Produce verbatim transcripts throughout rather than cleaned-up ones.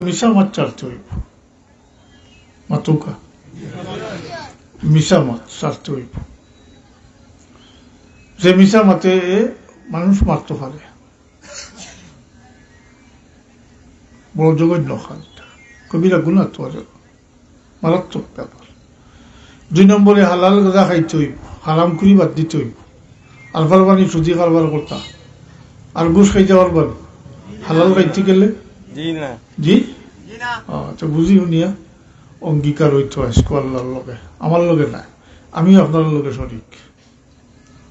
মিছা মাত ছাড়তে হইব। মাতুক্কা, মিছা মাত ছাড়তে হইব। যে মিছা মাতে এ মানুষ মারতে পারে, বড় জঘন্য কাজ, কবিরা গুনাহ তো আছে, মারাত্মক ব্যাপার। দুই নম্বরে হালাল গাজা খাইতে হইব, হারাম করি বাদ দিতে হইব। আর পারবানি সুদি কারবার করতা, আর ঘুষ খাইতে পারবানি হালাল খাইতে গেলে? জি না। জি? আহ, তো বুঝি শুনিয়া অঙ্গীকার হইতো আজকে আল্লাহর লগে, আমার লগে নাই, আমিও আপনার লগে শরিক।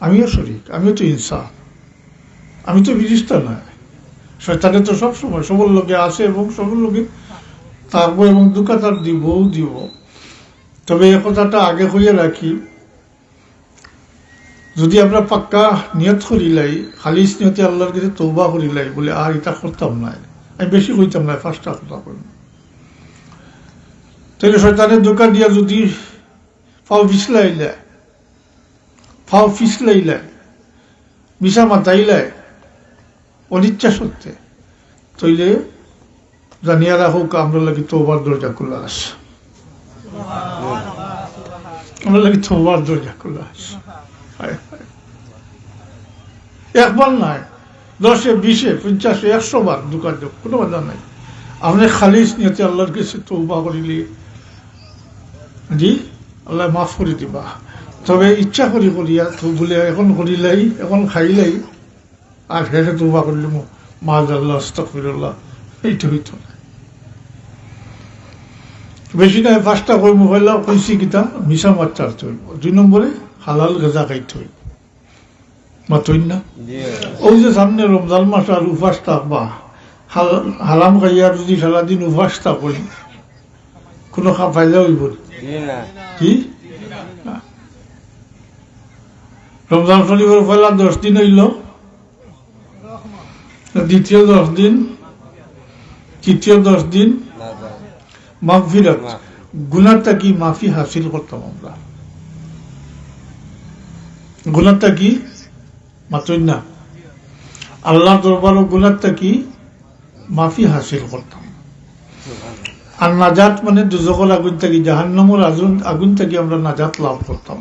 আমিও শরিক, আমিও তো ইনসান, আমি তো ফিরিস্তা নয়। শয়তানে তো সব সময় সবর লগে আছে এবং সবর লগে থাকবো এবং ধোঁকা তার দিবও দিব। তবে এই কথাটা আগে কইয়া রাখি, যদি আমরা পাক্কা নিয়ত করিলাই, খালিস নিয়তে আল্লাহর কাছে তওবা করিলাই, বলে আর ইটা করতাম না, আমি বেশি কইতাম না, পাঁচটা কথা কইব, তাহলে শয়তানের ধোঁকা দিয়া যদি ফাও ফিসলাইলে, ফাও ফিসলাইলে, মিছা মাতাইলে, অনিচ্ছা সত্ত্বে, তাইলে জানিয়া রাখো, আমরা লাগি তওবার দরজা খোলা আছে। আমরা লাগি তওবার দরজা খোলা আছে। হায় হায়। একবার নাই, দশে, বিশে, পঞ্চাশে, একশো বার দোকান যাও, কোনো বাধা নাই। আপনি খালিস নিয়তে আল্লাহর কাছে তওবা করিলে, জি, আল্লাহ মাফ করে দিবা। তবে ইচ্ছা করি করিয়া তো বলে এখন করিলাই, এখন খাইলাই, আর শেষে তওবা করলে মু-, মাআজাল্লাহ, আস্তাগফিরুল্লাহ, এইটা হইতো না। বেশি নাই, পাঁচটা কই মোবাইল কইছি কিতা, মিছা মাত ছাড়তে হইব। দুই নম্বরে হালাল গাজা খাইতে হইব। মাতইন না? জি। ওই যে সামনে রমজান মাস আর উপাস থাকবা, হাল-, হারাম খাইয়া যদি সারাদিন উপাস থাকইন, কোনো খা-, ফায়দা হইব না। জি না। কি? না। রমজান শরীফের পয়লা দশ দিন হইল, দ্বিতীয় দশ দিন, তৃতীয় দশ দিন মাগফিরাত, গুনাহ থাকি মাফি হাসিল করতাম আমরা। গুনাহ থাকি, মাতইন না, আল্লাহর দরবারও গুনাহ থাকি মাফি হাসিল করতাম। আর নাজাত মানে দুজখর আগুন থাকি, জাহান্নামর আগুন, আগুন থাকি আমরা নাজাত লাভ করতাম।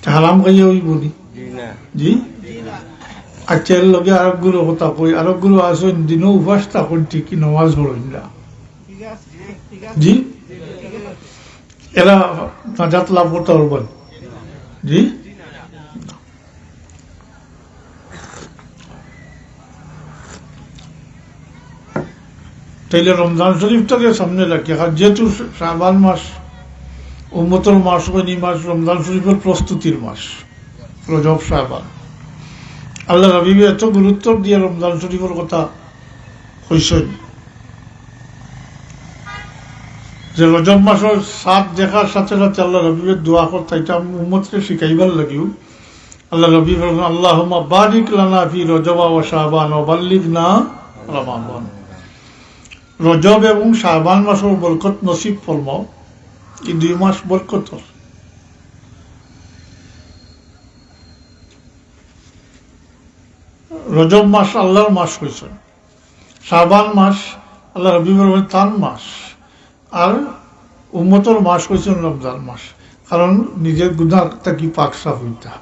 তে হারাম খাইয়া হইব নি? জি না। জি? আচ্ছা, এর লগে আরোগ্যর কথা কই, আরোগ্যর আসন দিনও উপাস থাকইন, ঠিকই নমাজ পড়ইন না। জি? এরা নাজাত লাভ করতে পারবেন? জি? তাইলে রমজান শরীফটাকে সামনে রাখি, কারণ যেহেতু শাবান মাস উম্মতর মাস, ওই মাস রমজান শরীফের প্রস্তুতির মাস, রজব শাবান। আল্লাহর হাবিবে এত গুরুত্ব দিয়া রমজান শরীফের কথা কইছইন যে রজব মাসর চাঁদ দেখার সাথে সাথে আল্লাহর হাবিবে দোয়া করতা, এটা আমি উম্মতরে শিখাইবার লাগিও। আল্লাহর হাবিব বলেন, "আল্লাহুম্মা বারিক লানা ফি রজবা ওয়া শাবান ওয়া বাল্লিগনা রমাদান।" রজব এবং শাবান মাসর বরকত নসিব ফরমাও, এই দুই মাস বরকতর। রজব মাস আল্লাহর মাস কইছইন, শাবান মাস আল্লাহর হাবিবর মানে তান মাস, আর উম্মতর মাস কইছইন রমজান মাস, কারণ নিজের গুনাহ থাকি পাক সাফ হইতা,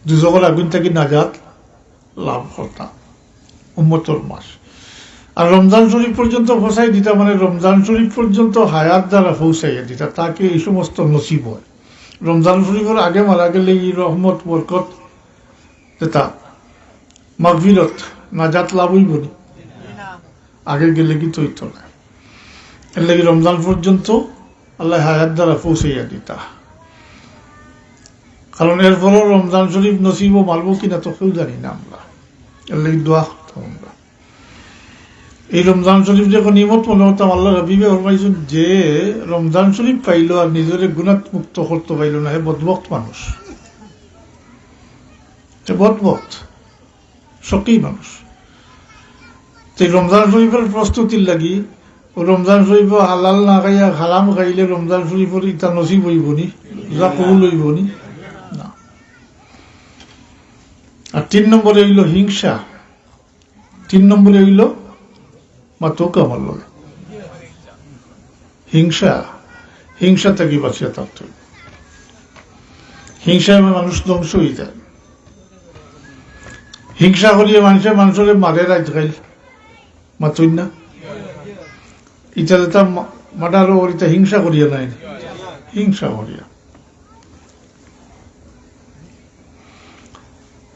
দুজখর আগুন থাকি নাজাত লাভ করতা, উম্মতর মাস। আর রমজান শরীফ পর্যন্ত পৌঁছাই দিতা, মানে রমজান শরীফ পর্যন্ত হায়াত দ্বারা পৌঁছাইয়া দিতা, তাকে এই সমস্ত নসিব হয়। রমজান শরীফের আগে মারা গেলে এই রহমত বরকত যেটা মাগফিরত, নাজাত লাভ হইব নি? আগে গেলে কি তো হইতো না। এর লাগি রমজান পর্যন্ত আল্লাহ হায়াত দ্বারা পৌঁছাইয়া দিতা, কারণ এরপরও রমজান শরীফ নসিব মারবো কিনা তো কেউ জানি না আমরা। এর লাগি দোয়া করতাম আমরা। এই রমজান শরীফ যখন নিমত মনে করতাম, আল্লাহর হাবিবে ফরমাইছইন, যে রমজান শরীফ পাইলো আর নিজেরে গুনাহ মুক্ত করতে পাইলো না, হে বদবখত মানুষ, হে বদবখত, শকি মানুষ। তো এই রমজান শরীফের প্রস্তুতির লাগি, ও রমজান শরীফ হালাল না খাইয়া হারাম খাইলে রমজান শরীফের ইটা নসিব হইব নি, রোজা কবুল হইব নি? না। আর তিন নম্বরে হইল হিংসা, তিন নম্বরে হইল মাতউক্কা আমার লগে। হিংসা, হিংসা থাকি বাঁচিয়া থাকতে অইবো। হিংসায় মানুষ ধ্বংস অইযায়। হিংসা করিয়া মানষে মানষরে মারের আইজকাইল, মাতইন না? ইটা যেটা মা-, মার্ডারও করিতা হিংসা করিয়া নায় নি? হিংসা করিয়া।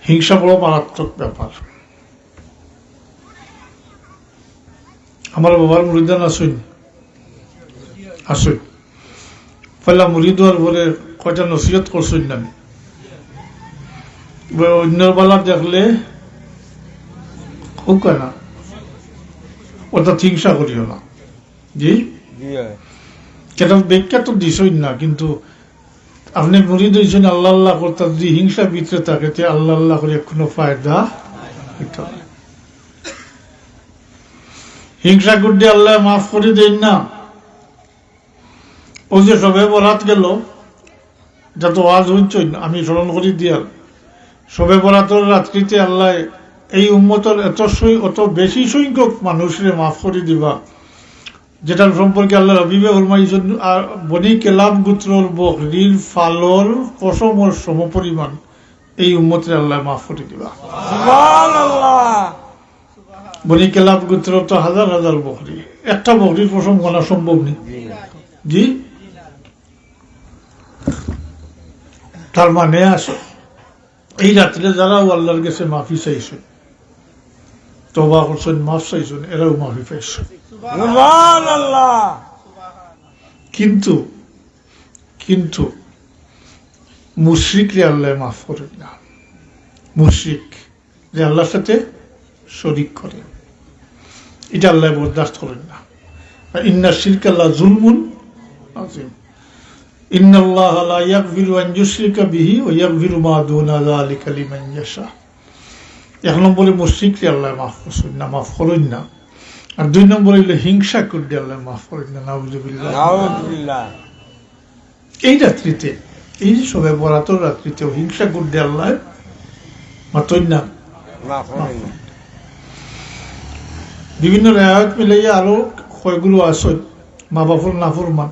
হিংসা বড় মারাত্মক ব্যাপার। আমার বাবার মুরিদান আছইন, আছইন। পয়লা মুরিদ অওয়ার পরে কয়টা নসিহত করছইন না নি? অন্যর বালা দেখলে কউক্কা না, অর্থাৎ হিংসা করিও না। জি? জি, অয়। ইটা ব্যাখ্যা তো দিছইন না, কিন্তু আপনে মুরিদ অইছইন আল্লাহ আল্লাহ করতা, যদি হিংসা ভিতরে থাকে, তে আল্লাহ আল্লাহ করিয়া কুনু ফায়দা অইতো নায়। হিংসা করলে আল্লায় মাফ করি দেইন না। অউ যে শবে বরাত গেল, ইটা তো ওয়াজ হুনছইন, আমি স্মরণ করি দিয়ার, শবে বরাতর রাত্রিতে আল্লায় এই উম্মতর এত সং-, অত বেশি সংখ্যক মানুষরে মাফ করি দিবা, যেটার সম্পর্কে আল্লাহর হাবিবে ফরমাইছইন, আর বনি কেলাব গোত্রর বকরির ফালর পশমর সমপরিমাণ এই উম্মতরে আল্লায় মাফ করি দিবা। সুবহানাল্লাহ। বনি কেলাব গোত্র তো হাজার হাজার বকরি, একটা বকরির পশম গনা সম্ভব নি। জি? তার মানে আছে, এই রাত্রে যারাও আল্লাহর গেছে মাফি চাইছইন, তওবা করছইন, মাফ চাইছইন, এরাও মাফি পাইছইন। সুবহানাল্লাহ। কিন্তু, কিন্তু মুশরিকরে আল্লায় মাফ করইন না। মুশরিক যে আল্লাহর সাথে শরিক করে, ইটা আল্লায় বরদাস্ত করইন না। ইন্না শিরকা লা যুলমুন আযীম। ইন্নাল্লাহা লা ইয়াগফিরু আন ইউশরাকা বিহি ওয়া ইয়াগফিরু মা দুনা যালিকা লিমান ইয়াশা। এক নম্বরে মুশরিকরে আল্লায় মাফ করছইন না, মাফ করইন না। আর দুই নম্বরে অইলো হিংসা করলে আল্লায় মাফ করইন না। নাউজুবিল্লাহ। নাউজুবিল্লাহ। এই রাত্রিতে, এই যে শবে বরাতর রাত্রিতেও হিংসা করলে আল্লায় মাতইন না। মাফ করইন না। বিভিন্ন রেওয়ায়েত মিলাইয়া আরো কয়গুলো আছে, মা বাপর নাফরমান,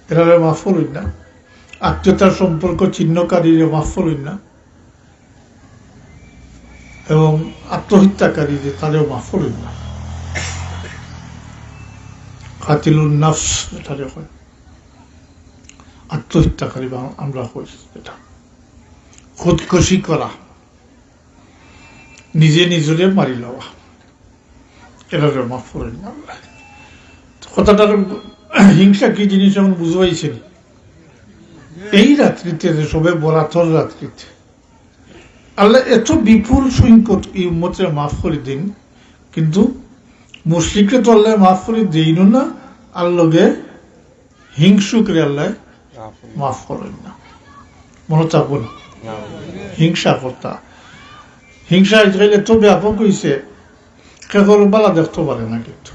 এরারে মাফ করইন না। আত্মীয়তার সম্পর্ক ছিন্নকারীরে মাফ করইন না। এবং আত্মহত্যাকারীরে তারেও মাফ করইন না। কাতিলুন নাফস যেটারে কয়, আত্মহত্যাকারী বা আমরা কই যেটা, খুদকুশি করা, নিজে নিজরে মারি লওয়া, এরারে মাফ করইন না আল্লায়। কথাটার হিংসা কি জিনিস এখন বুঝাইছে নি? এই রাত্রিতে, যে শবে বরাতর রাত্রিতে, আল্লায় এত বিপুল সংখ্যক এই উম্মতরে মাফ করি দেইন, কিন্তু মুশরিকরে তো আল্লায় মাফ করি দেইন না, আর লগে হিংসুকরে আল্লায় মাফ করইন না। মনে থাকবো না? হিংসা করতা। হিংসা আজকাল এত ব্যাপক অইছে, কেউ কারো বালা দেখতো পারে না, কিন্তু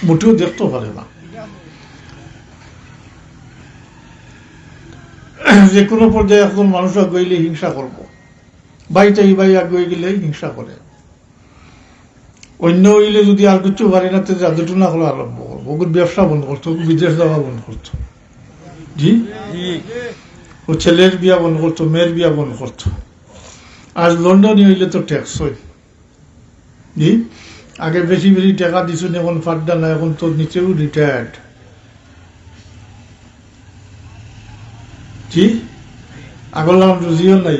মোটেও দেখতো পারে না। যে কোনো পর্যায়ে একজন মানুষ আগুয়াইলে হিংসা করবো, ভাই তো এই ভাই আগুয়াই গেলে হিংসা করে। অন্য অইলে যদি আর কিছু পারে না, তে জাদুটনা করা আরম্ভ করবো, ওগুর ব্যবসা বন্ধ করতো, ওগুর বিদেশ যাওয়া বন্ধ করতো। জি? জি। ও ছেলের বিয়া বন্ধ করতো, মেয়ের বিয়া বন্ধ করতো। আজ লন্ডনি অইলে তো ট্যাক্স অয়। জি? আগে বেশি বেশি টেকা দিছইন, এখন ফাড্ডা না, এখন তো নিজেও রিটায়ার্ড। জি? আগর লাখান রুজিও নাই।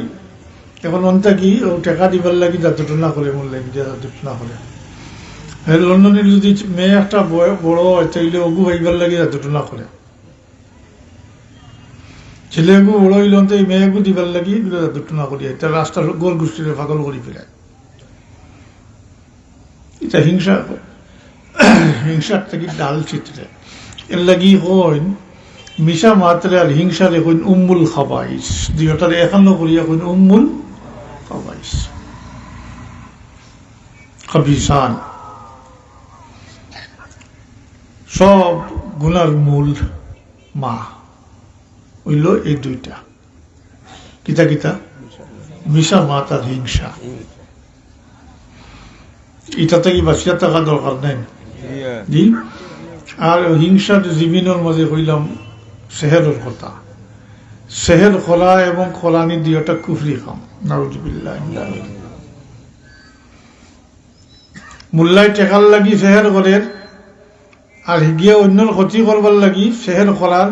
এখন অন্তা কি, ও টেকা দিবার লাগি জাদুটনা করে, মন লাগি দিয়া জাদুটনা করে। হে, লন্ডনির যদি মেয়ে একটা বয়-, বড় অয়, তাইলে ওগু পাইবার লাগি জাদুটনা করে। ছেলে এগু বড় অইলে অন্তে এই মেয়ে এগু দিবার লাগি এগুলো জাদুটনা করিয়া, এটা রাস্তার ঘর গোষ্ঠীরে পাগল করি ফেলায়। এটা হিংসা, হিংসার থাকি ডাল ছিটরে। এর লাগি কইন, মিছা মাতরে আর হিংসারে কইন উম্মুল খাবাইস। দুইটারে একান্ন করিয়া কইন উম্মুল খাবাইস। খাবিসান। সব গুনার মূল মা অইলো এই দুইটা। কিতা কিতা? মিছা মাত আর হিংসা। ইটা থাকি বাঁচিয়া থাকা দরকার নাই? জি। আর হিংসার জিমিনর মাঝে কইলাম সেহেরর কথা। সেহের করা এবং করানি দুইটা কুফরি কাম। নাউজুবিল্লাহ। মুল্লায় টেকার লাগি সেহের করের, আর হিগিয়া অন্যর ক্ষতি করবার লাগি সেহের করার।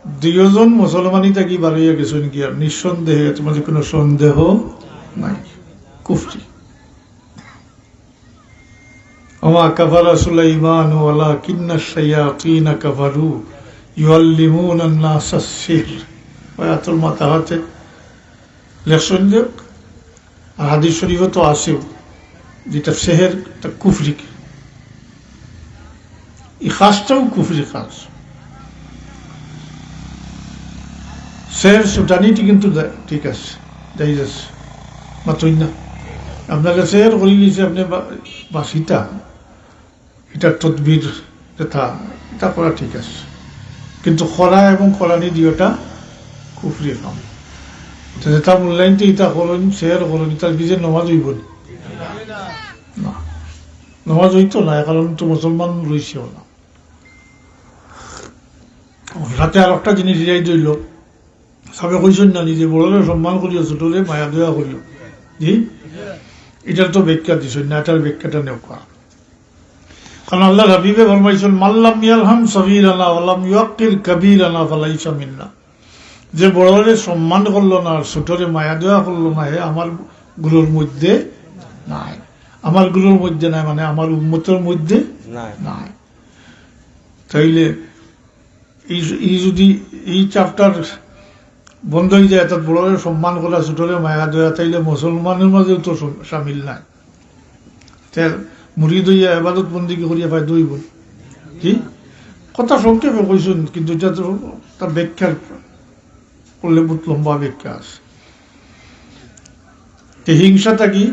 দুইজন মুসলমানি থাকি বারইয়া গেছইন গিয়া, নিঃসন্দেহে, এর মাঝে কোনো সন্দেহ নাই, কুফরি। ওমা কাফারা সুলাইমান ওয়ালাকিন্নাশ শায়াতিনা কাফারু ইউআল্লিমুনান নাসাস সিহর। আয়াতুল মাতাহাতে লেখছইন যে, আর হাদিস শরীফে তো আছেও, যেটা সেহের, তা কুফরি। এই কাজটাও কুফরি কাজ। সেহের সুটানিটি কিন্তু দা-, ঠিক আছে, জায়েজ আছে, মাতইন না। আপনারে সেহের করি দিছে, আপনে বা-, বাঁচিতা, এটা তদবির, এটা, এটা করা ঠিক আছে, কিন্তু করা এবং করানি দুইটা কুফরি কাম। তো যেটা মুল্লাইনতে ইটা করইন, সেহের করইন, ইটার কি যে নমাজ অইবো নি? না, নমাজ অইতো না, কারণ তো মুসলমান রইছেও না। সাথে আর একটা জিনিস রিয়াই দইল, সাবে কইছইন না নি যে বড়রে সম্মান করিও, ছোটরে মায়া দয়া করিও। জি, এটার তো ব্যাখ্যা দিছইন না, এটার ব্যাখ্যাটা নেওকা। কারণ আল্লাহর হাবিবে ফরমাইছইন, "মাল্লাম ইয়ারহাম সগীরানা ওয়ালাম ইউক্কির কাবীরানা ফালাইসা মিন্না।" যে বড়রে সম্মান করলো না আর ছোটরে মায়া দয়া করলো না, হে আমার গুলোর মধ্যে নাই। আমার গুলোর মধ্যে নাই মানে আমার উম্মতের মধ্যে নাই। নাই। তাইলে এই, এই যদি এই চ্যাপ্টার বন্ধ হয়ে যায়, অর্থাৎ বড়রে সম্মান করা, ছোটরে মায়া দেওয়া, তাইলে মুসলমানের মাঝেও তো সম-, সামিল নাই। তে মুরিদ হইয়া এবাদত বন্দেগি করিয়া ফায়দা হইব? কি কথা সংক্ষেপে কইছইন, কিন্তু এটা তো তার ব্যাখ্যা করলে বহুত লম্বা ব্যাখ্যা আছে। তে হিংসা থাকি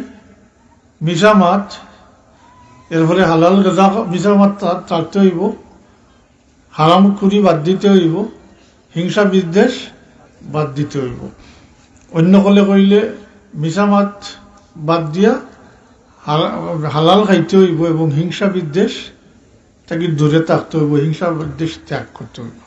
মিছা মাত, এরপরে হালাল রেজা, মিছা মাত তা-, থাকতে হইব, হারাম খুরি বাদ দিতে হইব, হিংসা বিদ্বেষ বাদ দিতে হইব। অন্য কলে কইলে মিছা মাত বাদ দিয়া হারা-, হালাল খাইতে হইব এবং হিংসা বিদ্বেষ থাকি দূরে থাকতে হইব, হিংসা বিদ্বেষ ত্যাগ করতে হইব।